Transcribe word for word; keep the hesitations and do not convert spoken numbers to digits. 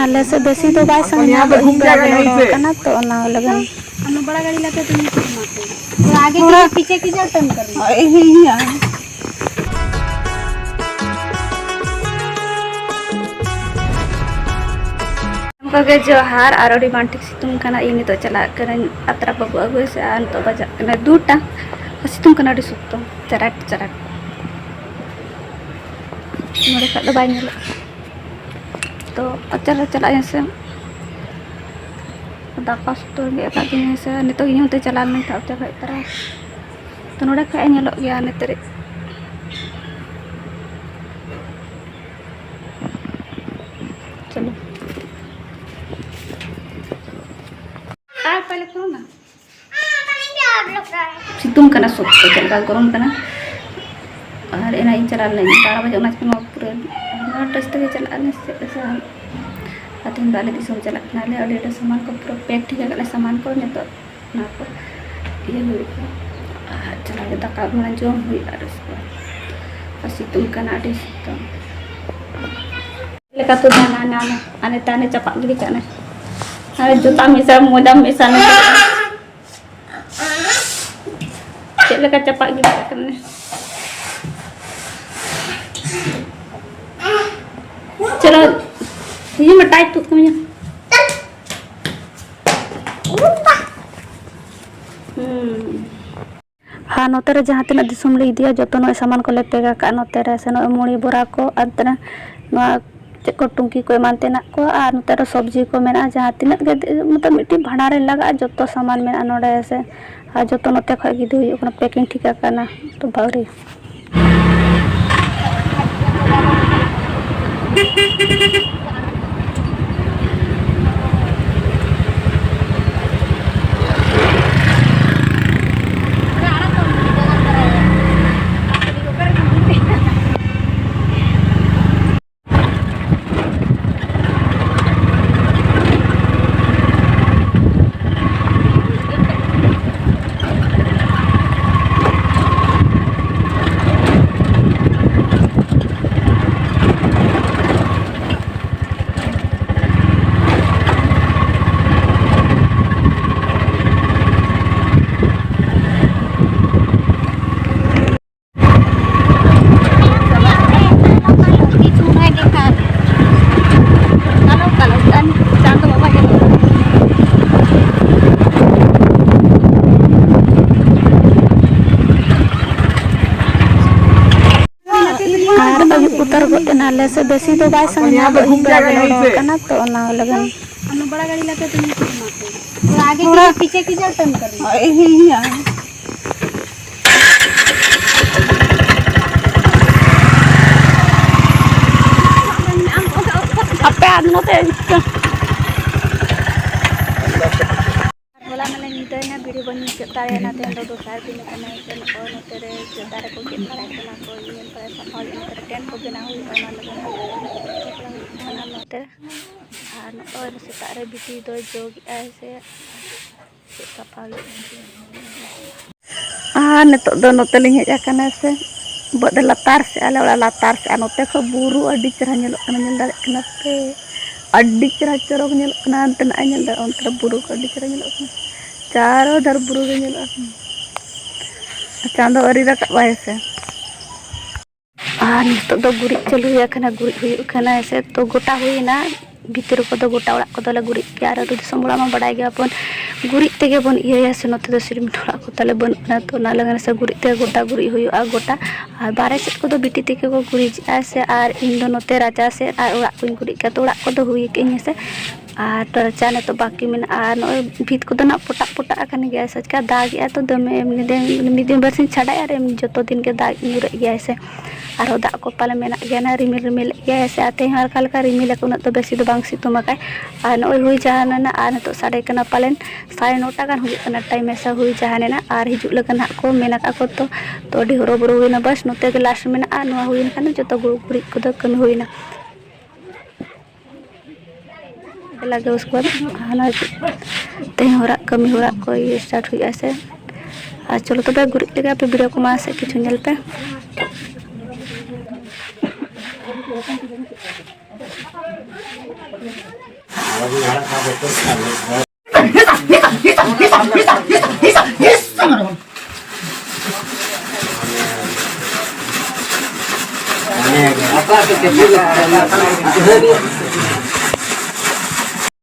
ᱟᱞᱮ ᱥᱮᱫ ᱵᱮᱥᱤ ᱫᱚ ᱵᱟᱭ ᱥᱟᱺᱜᱤᱧᱟ, ᱟᱫᱚ ᱤᱧ ᱫᱚ ᱟᱜᱮ ᱚᱰᱚᱠ ᱟᱠᱟᱱᱟ ᱛᱚ, ᱚᱱᱟ ᱞᱟᱹᱜᱤᱫ᱾ हम लोग बड़ा गाड़ी लाते हैं तो नहीं करना चाहिए। थोड़ा आगे थोड़ा पीछे, पीछे की जा, टर्न करना। ए, ए, ए, आ। ᱚᱱᱠᱟ ᱜᱮ ᱡᱚᱦᱟᱨ᱾ ᱟᱨ ᱟᱹᱰᱤ ᱵᱟᱝ ᱴᱷᱤᱠ ᱥᱤᱛᱩᱝ ᱠᱟᱱᱟ᱾ ᱤᱧ ᱱᱤᱛᱚᱜ ᱪᱟᱞᱟᱜ ᱠᱟᱹᱱᱟᱹᱧ ᱟᱛᱨᱟ ᱵᱟᱹᱵᱩ ᱟᱹᱜᱩ ᱥᱮ, ᱟᱨ ᱱᱤᱛᱚᱜ ᱵᱟᱡᱟᱜ ᱠᱟᱱᱟ ᱫᱩᱴᱟ᱾ ᱥᱤᱛᱩᱝ ᱠᱟᱱᱟ ᱟᱹᱰᱤ ᱥᱚᱠᱛᱚ, ᱪᱟᱨᱟᱴ ᱪᱟᱨᱟᱴ᱾ ᱱᱚᱰᱮ ᱠᱷᱚᱡ ᱫᱚ ᱵᱟᱭ ᱧᱮᱞᱚᱜ᱾ ᱛᱚ ᱚᱪᱟᱨ ᱨᱮ ᱪᱟᱞᱟᱜ ᱟᱹᱧ ᱥᱮ᱾ ᱫᱟᱠᱟ ᱥᱩᱛᱩ ᱨᱮᱸᱜᱮᱡ ᱟᱠᱟᱫᱤᱧᱟ ᱥᱮ᱾ ᱱᱤᱛᱚᱜ ᱤᱧ ᱚᱱᱛᱮ ᱪᱟᱞᱟᱣ ᱞᱮᱱᱟᱹᱧ ᱛᱚ, ᱚᱪᱟᱨ ᱦᱮᱡ ᱛᱚᱨᱟ᱾ ᱛᱚ ᱱᱚᱰᱮ ᱠᱷᱚᱡ ᱧᱮᱞᱚᱜ ᱜᱮᱭᱟ ᱱᱤᱛ ᱨᱮ᱾ ᱪᱚᱞᱚ᱾ ᱟᱨ ᱯᱟᱞᱮ ᱯᱷᱳᱱ ᱢᱟ᱾ ᱥᱤᱛᱩᱝ ᱠᱟᱱᱟ ᱥᱚᱠᱛᱚ, ᱪᱮᱫ ᱞᱮᱠᱟ ᱜᱚᱨᱚᱢ ᱠᱟᱱᱟ᱾ ᱟᱨ ᱮᱱᱟᱝ ᱤᱧ ᱪᱟᱞᱟᱣ ᱞᱮᱱᱟ ᱵᱟᱨᱚ ᱵᱟᱡᱮ, ᱚᱱᱟ ᱪᱤᱠᱟᱹ ᱱᱚᱣᱟ ᱯᱩᱨᱟᱹ ᱱᱚᱣᱟ ᱰᱨᱮᱥ ᱛᱮᱜᱮ ᱪᱟᱞᱟᱜ ᱟᱞᱮ ᱥᱮ, ᱥᱮ ᱟᱨ ᱛᱮᱦᱮᱧ ᱫᱚ ᱟᱞᱮ ᱫᱤᱥᱚᱢ ᱪᱟᱞᱟᱜ ᱠᱟᱱᱟᱞᱮ᱾ ᱟᱹᱰᱤ ᱟᱹᱰᱤ ᱥᱟᱢᱟᱱ ᱠᱚ ᱯᱩᱨᱟᱹ ᱯᱮᱠ ᱴᱷᱤᱠ ᱟᱠᱟᱫ ᱞᱮ, ᱥᱟᱢᱟᱱ ᱠᱚ ᱱᱤᱛᱚᱜ ᱚᱱᱟ ᱠᱚ ᱤᱭᱟᱹ ᱦᱩᱭᱩᱜᱼᱟ᱾ ᱟᱨ ᱪᱟᱞᱟᱣ ᱠᱟᱛᱮ ᱫᱟᱠᱟ ᱩᱛᱩ ᱢᱟᱱᱮ ᱡᱚᱢ ᱦᱩᱭᱩᱜᱼᱟ ᱟᱹᱰᱤ ᱩᱥᱟᱹᱨᱟ᱾ ᱟᱨ ᱥᱤᱛᱩᱝ ᱠᱟᱱᱟ ᱟᱹᱰᱤ ᱥᱤᱛᱩᱝ᱾ ᱪᱮᱫ ᱞᱮᱠᱟ ᱛᱩᱫ ᱮᱱᱟ, ᱦᱟᱱᱮ, ᱦᱟᱱᱮ, ᱦᱟᱱᱮ ᱛᱟᱦᱮᱸ ᱦᱟᱱᱮ ᱪᱟᱯᱟᱫ ᱜᱤᱰᱤ ᱠᱟᱜ ᱢᱮ᱾ ᱦᱟᱱᱮ ᱡᱩᱛᱟ ᱢᱮᱥᱟ, ᱢᱚᱡᱟ ᱢᱮᱥᱟ ᱢᱮᱥᱟ᱾ ᱪᱮᱫ ᱞᱮᱠᱟ ᱪᱟᱯᱟᱫ ᱜᱤᱰᱤ ᱠᱟᱜ ᱠᱟᱱᱟ᱾ ᱪᱚᱞᱚ, ᱤᱭᱟᱹ ᱢᱮ, ᱴᱟᱭᱤᱴ ᱛᱩᱫ ᱠᱟᱹᱢᱤᱧᱟ᱾ ᱦᱩᱸ᱾ ᱟᱨ ᱱᱚᱛᱮ ᱨᱮ ᱡᱟᱦᱟᱸ ᱛᱤᱱᱟᱹᱜ ᱫᱤᱥᱚᱢ ᱞᱮ ᱤᱫᱤᱭᱟ, ᱡᱚᱛᱚ ᱱᱚᱜᱼᱚᱭ ᱥᱟᱢᱟᱱ ᱠᱚᱞᱮ ᱯᱮᱠ ᱟᱠᱟᱫᱼᱟ᱾ ᱱᱚᱛᱮ ᱨᱮ ᱥᱮ ᱱᱚᱜᱼᱚᱭ ᱢᱩᱲᱤ ᱵᱚᱨᱟ ᱠᱚ, ᱟᱨ ᱱᱚᱛᱮ ᱨᱮ ᱱᱚᱣᱟ ᱪᱮᱫ ᱠᱚ ᱴᱩᱝᱠᱤ ᱠᱚ ᱮᱢᱟᱱ ᱛᱮᱱᱟᱜ ᱠᱚ, ᱟᱨ ᱱᱚᱛᱮ ᱨᱮ ᱥᱚᱵᱽᱡᱤ ᱠᱚ ᱢᱮᱱᱟᱜᱼᱟ᱾ ᱡᱟᱦᱟᱸ ᱛᱤᱱᱟᱹᱜ ᱜᱮ, ᱢᱚᱛᱞᱚᱵ, ᱢᱤᱫᱴᱤᱡ ᱵᱷᱟᱸᱰᱟᱱ ᱨᱮ ᱞᱟᱜᱟᱜᱼᱟ, ᱡᱚᱛᱚ ᱥᱟᱢᱟᱱ ᱢᱮᱱᱟᱜᱼᱟ ᱱᱚᱰᱮ ᱥᱮ᱾ ᱟᱨ ᱡᱚᱛᱚ ᱱᱚᱛᱮ ᱠᱷᱚᱡ ᱜᱮ ᱤᱫᱤ ᱦᱩᱭᱩᱜ ᱠᱟᱱᱟ, ᱯᱮᱠᱤᱝ ᱴᱷᱤᱠ ᱟᱠᱟᱱᱟ᱾ ᱛᱚ ᱵᱟᱣᱨᱤ᱾ ᱟᱞᱮ ᱥᱮᱫ ᱵᱮᱥᱤ ᱫᱚ ᱵᱟᱭ ᱥᱟᱺᱜᱤᱧᱟ, ᱟᱫᱚ ᱩᱵ ᱨᱮ ᱚᱰᱚᱠ ᱠᱟᱱᱟ ᱛᱚ, ᱚᱱᱟ ᱞᱟᱹᱜᱤᱫ᱾ हम लोग बड़ा गाड़ी लाते हैं तो नीचे घुमाते हैं। थोड़ा आगे के पीछे की जगह टर्न कर लीजिए। ᱟᱯᱮ ᱟᱨ ᱱᱚᱛᱮ ᱦᱚᱞᱟ ᱢᱟᱱᱮ ᱧᱤᱫᱟᱹᱭᱮᱱᱟ, ᱵᱷᱤᱰᱤᱭᱳ ᱵᱟᱹᱧ ᱢᱩᱪᱟᱹᱫ ᱫᱟᱲᱮᱭᱟᱫᱟ᱾ ᱛᱮᱦᱮᱧ ᱫᱚ ᱫᱚᱥᱟᱨ ᱫᱤᱱ ᱠᱟᱱᱟ᱾ ᱱᱚᱜᱼᱚᱭ ᱱᱚᱛᱮ ᱨᱮ ᱪᱮᱫ ᱫᱟᱨᱮ ᱠᱚ ᱜᱮᱫ ᱵᱟᱲᱟᱭ ᱠᱟᱱᱟ ᱠᱚ, ᱧᱮᱞ ᱵᱟᱲᱟᱭ ᱥᱟᱯᱷᱟ ᱦᱩᱭᱩᱜᱼᱟ, ᱱᱚᱛᱮ ᱨᱮ ᱴᱮᱱᱴ ᱠᱚ ᱵᱮᱱᱟᱣ ᱦᱩᱭᱩᱜᱼᱟ, ᱚᱱᱟ ᱞᱟᱹᱜᱤᱫ ᱚᱱᱟ ᱱᱚᱛᱮ᱾ ᱟᱨ ᱱᱚᱜᱼᱚᱭ ᱥᱮᱛᱟᱜ ᱨᱮ ᱵᱤᱴᱤ ᱫᱚᱭ ᱡᱚᱜᱮᱜᱼᱟᱭ ᱥᱮ ᱪᱮᱫ ᱥᱟᱯᱷᱟ ᱦᱩᱭᱩᱜᱼᱟ᱾ ᱟᱨ ᱱᱤᱛᱚᱜ ᱫᱚ ᱱᱚᱛᱮ ᱞᱤᱧ ᱦᱮᱡ ᱟᱠᱟᱱᱟ ᱥᱮ, ᱵᱟᱹᱫᱽ ᱞᱟᱛᱟᱨ ᱥᱮᱫ, ᱟᱞᱮ ᱚᱲᱟᱜ ᱞᱟᱛᱟᱨ ᱥᱮᱫ᱾ ᱟᱨ ᱱᱚᱛᱮ ᱠᱷᱚᱱ ᱵᱩᱨᱩ ᱟᱹᱰᱤ ᱪᱮᱦᱨᱟ ᱧᱮᱞᱚᱜ ᱠᱟᱱᱟ, ᱧᱮᱞ ᱫᱟᱲᱮᱭᱟᱜ ᱠᱟᱱᱟ ᱯᱮ, ᱟᱹᱰᱤ ᱪᱮᱦᱨᱟ ᱪᱚᱨᱚᱠ ᱧᱮᱞᱚᱜ ᱠᱟᱱᱟ᱾ ᱦᱟᱱᱛᱮ ᱱᱟᱜ ᱧᱮᱞ ᱫᱟ, ᱚᱱᱛᱮ ᱨᱮ ᱵᱩᱨᱩ ᱠᱚ ᱟᱹᱰᱤ ᱪᱮᱦᱨᱟ ᱧᱮᱞᱚᱜ ᱠᱟᱱᱟ, ᱪᱟᱨᱚ ᱫᱷᱟᱨ ᱵᱩᱨᱩ ᱜᱮ ᱧᱮᱞᱚᱜᱼᱟ᱾ ᱪᱟᱸᱫᱚ ᱟᱹᱣᱨᱤ ᱨᱟᱠᱟᱵ ᱟᱭ ᱥᱮ᱾ ᱟᱨ ᱱᱤᱛᱚᱜ ᱫᱚ ᱜᱩᱨᱤᱡ ᱪᱟᱹᱞᱩ ᱦᱩᱭ ᱟᱠᱟᱱᱟ, ᱜᱩᱨᱤᱡ ᱦᱩᱭᱩᱜ ᱠᱟᱱᱟ ᱥᱮ᱾ ᱛᱚ ᱜᱚᱴᱟ ᱦᱩᱭᱱᱟ, ᱵᱷᱤᱛᱤᱨ ᱠᱚᱫᱚ ᱜᱚᱴᱟ ᱚᱲᱟᱜ ᱠᱚᱫᱚᱞᱮ ᱜᱩᱨᱤᱡ ᱜᱮᱭᱟ᱾ ᱟᱨ ᱟᱹᱛᱩ ᱫᱤᱥᱚᱢ ᱚᱲᱟᱜ ᱢᱟ ᱵᱟᱰᱟᱭ ᱜᱮᱭᱟᱵᱚᱱ, ᱜᱩᱨᱤᱡ ᱛᱮᱜᱮ ᱵᱚᱱ ᱤᱭᱟᱹᱭᱟ ᱥᱮ᱾ ᱱᱚᱛᱮ ᱫᱚ ᱥᱤᱢᱮᱱᱴ ᱚᱲᱟᱜ ᱠᱚ ᱛᱟᱞᱮ ᱵᱟᱹᱱᱩᱜ ᱟᱱᱟ, ᱛᱚ ᱚᱱᱟ ᱞᱟᱹᱜᱤᱫ ᱥᱮ ᱜᱩᱨᱤᱡ ᱛᱮ ᱜᱚᱴᱟ ᱜᱩᱨᱤᱡ ᱦᱩᱭᱩᱜᱼᱟ ᱜᱚᱴᱟ᱾ ᱟᱨ ᱵᱟᱨᱦᱮ ᱥᱮᱫ ᱠᱚᱫᱚ ᱵᱤᱴᱤ ᱛᱮᱜᱮ ᱠᱚ ᱜᱩᱨᱤᱡᱮᱜᱼᱟ ᱥᱮ, ᱟᱨ ᱤᱧ ᱫᱚ ᱱᱚᱛᱮ ᱨᱟᱪᱟ ᱥᱮᱫ ᱟᱨ ᱚᱲᱟᱜ ᱠᱚᱧ ᱜᱩᱨᱤᱡ ᱠᱟᱜᱼᱟ᱾ ᱛᱚ ᱚᱲᱟᱜ ᱠᱚᱫᱚ ᱦᱩᱭ ᱠᱟᱜ ᱟᱹᱧ ᱦᱮᱸ ᱥᱮ, ᱟᱨ ᱨᱟᱪᱟ ᱱᱤᱛᱚᱜ ᱵᱟᱹᱠᱤ ᱢᱮᱱᱟᱜᱼᱟ᱾ ᱟᱨ ᱱᱚᱜᱼᱚᱭ ᱵᱷᱤᱛ ᱠᱚᱫᱚ ᱱᱟᱜ ᱯᱚᱴᱟᱜ ᱯᱚᱴᱟᱜ ᱟᱠᱟᱱ ᱜᱮᱭᱟ ᱥᱮ, ᱪᱮᱠᱟ ᱫᱟᱜᱮᱜᱼᱟ ᱛᱚ ᱫᱚᱢᱮ, ᱮᱢᱱᱤ ᱫᱤᱱ, ᱢᱤᱫ ᱫᱤᱱ ᱵᱟᱨᱥᱤᱧ ᱪᱷᱟᱰᱟᱭ ᱟᱨ ᱮᱢᱱᱤ ᱡᱚᱛᱚ ᱫᱤᱱ ᱜᱮ ᱫᱟᱜ ᱧᱩᱨᱮᱜ ᱜᱮᱭᱟᱭ ᱥᱮ᱾ ᱟᱨᱦᱚᱸ ᱫᱟᱜ ᱠᱚ ᱯᱟᱞᱮ ᱢᱮᱱᱟᱜ ᱜᱮᱭᱟ, ᱱᱟ ᱨᱤᱢᱤᱞ ᱨᱤᱢᱤᱞᱮᱫ ᱜᱮᱭᱟᱭ ᱥᱮ᱾ ᱟᱨ ᱛᱮᱦᱮᱧ ᱦᱚᱸ ᱦᱟᱞᱠᱟ ᱦᱟᱞᱠᱟ ᱨᱤᱢᱤᱞ ᱟᱠᱚ, ᱩᱱᱟᱹᱜ ᱫᱚ ᱵᱮᱥᱤ ᱫᱚ ᱵᱟᱝ ᱥᱤᱛᱩᱝ ᱟᱠᱟᱭ᱾ ᱟᱨ ᱱᱚᱜᱼᱚᱭ ᱦᱩᱭ ᱡᱟᱦᱟᱱ ᱮᱱᱟ, ᱟᱨ ᱱᱤᱛᱚᱜ ᱥᱟᱰᱮ ᱠᱟᱱᱟ ᱯᱟᱞᱮᱱ ᱥᱟᱲᱮ ᱱᱚᱴᱟ ᱜᱟᱱ ᱦᱩᱭᱩᱜ ᱠᱟᱱᱟ ᱴᱟᱭᱤᱢ, ᱦᱮᱸ ᱥᱮ, ᱦᱩᱭ ᱡᱟᱦᱟᱱ ᱮᱱᱟ᱾ ᱟᱨ ᱦᱤᱡᱩᱜ ᱞᱟᱹᱜᱤᱫ ᱱᱟᱦᱟᱜ ᱠᱚ ᱢᱮᱱ ᱟᱠᱟᱫ ᱠᱚ ᱛᱚ, ᱛᱚ ᱟᱹᱰᱤ ᱦᱚᱨᱚᱵᱚᱨᱚ ᱦᱩᱭᱱᱟ᱾ ᱵᱟᱥ ᱱᱚᱛᱮ ᱜᱮ ᱞᱟᱥᱴ ᱢᱮᱱᱟᱜᱼᱟ, ᱱᱚᱣᱟ ᱦᱩᱭᱮᱱ ᱠᱷᱟᱱ ᱡᱚᱛᱚ ᱜᱩ-, ᱜᱩᱨᱤᱡ ᱠᱚᱫᱚ ᱠᱟᱹᱢᱤ ᱦᱩᱭᱱᱟ᱾ ᱞᱟᱜᱮ ᱩᱥᱠᱮ ᱵᱟᱫ ᱦᱟᱱᱟ ᱛᱮᱦᱮᱧ ᱦᱚᱨᱟᱜ ᱠᱟᱹᱢᱤ ᱦᱚᱨᱟᱜ ᱠᱚ ᱤᱭᱟᱹ ᱥᱴᱟᱨᱴ ᱦᱩᱭᱩᱜᱼᱟ ᱥᱮ᱾ ᱟᱨ ᱪᱚᱞᱚ ᱛᱚᱵᱮ ᱜᱩᱨᱤᱡ ᱞᱮᱜᱮ ᱟᱯᱮ ᱵᱷᱤᱰᱤᱭᱳ ᱠᱚ ᱢᱟ ᱥᱮ ᱠᱤᱪᱷᱩ ᱧᱮᱞ ᱯᱮ᱾